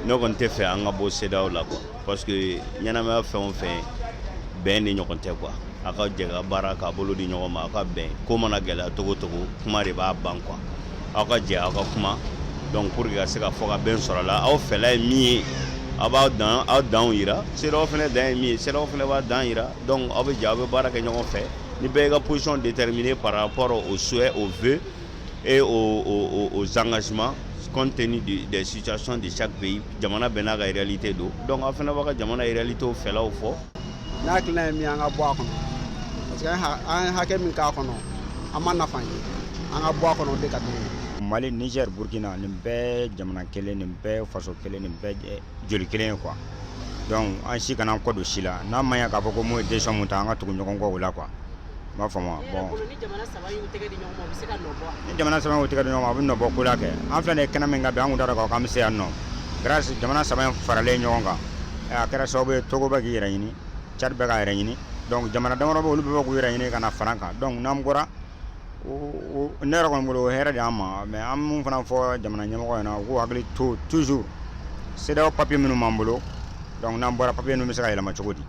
Ne kɔni tɛ fɛ an ka bɔ CEDEAO la quoi, parce que ɲɛnamaya fɛn o fɛn, bɛn ni ɲɔgɔn tɛ quoi. A ka jɛ ka baara k'a bolo di ɲɔgɔn ma, a ka bɛn. Ko mana gɛlɛya togo togo, kuma de b'a ban quoi. Aw ka jɛ, aw ka kuma. Donc pour que ka se ka fɔ ka bɛn sɔrɔ a la, aw fɛla ye min ye, aw b'aw dan, aw danw yira. CEDEAO fana dan ye min ye, CEDEAO fana b'a dan yira. Donc aw bɛ jɛ, aw bɛ baara kɛ ɲɔgɔn fɛ. Ni bɛɛ ka position déterminée par rapport aux souhaits, aux vœux et aux engagements, compte tenu des situations de chaque pays. Jamana bɛɛ n'a ka réalité don. Donc aw fana b'a ka jamana réalité fɛlaw fɔ. Ne hakilina ye min ye, an ka bɔ a kɔnɔ, parce que an ye hakɛ min k'a kɔnɔ, an ma nafa ye. An ka bɔ a kɔnɔ, o de ka di ne ye. Mali, Niger, Burkina, nin bɛɛ jamana kelen, nin bɛɛ faso kelen, nin bɛɛ joli kelen ye quoi. Donc an si kana kɔ don si la. N'a ma ɲɛ k'a fɔ ko mun ye décision mun ta, an ka tugu ɲɔgɔn kɔ o la quoi. N b'a faamu. Bon, ni jamana saba y'u tɛgɛ di ɲɔgɔn ma, u bɛ se ka nɔ bɔ. Ni jamana saba y'u tɛgɛ di ɲɔgɔn ma, a bɛ nɔ bɔ ko la kɛ. An filɛ nin ye kɛnɛ min kan bi, an kun t'a dɔn k'a fɔ k'an bɛ se yan nɔ. Grâce jamana saba in faralen ɲɔgɔn kan, a kɛra sababu ye, Togo bɛ k'i yɛrɛ ɲini, Tchad bɛ k'a yɛrɛ ɲini. Donc jamana damadɔ bɛ, olu bɛɛ bɛ k'u yɛrɛ ɲini ka na fara an kan. Donc n'an bɔra, ne yɛrɛ kɔni bolo, o hɛrɛ de y'an ma. Mais an mun fana fɔ jamana ɲɛmɔgɔ ɲɛna, u k'u hakili to toujours CEDEAO papier minnu b'an bolo. Donc n'an bɔra, papier ninnu bɛ se ka yɛlɛma cogo di?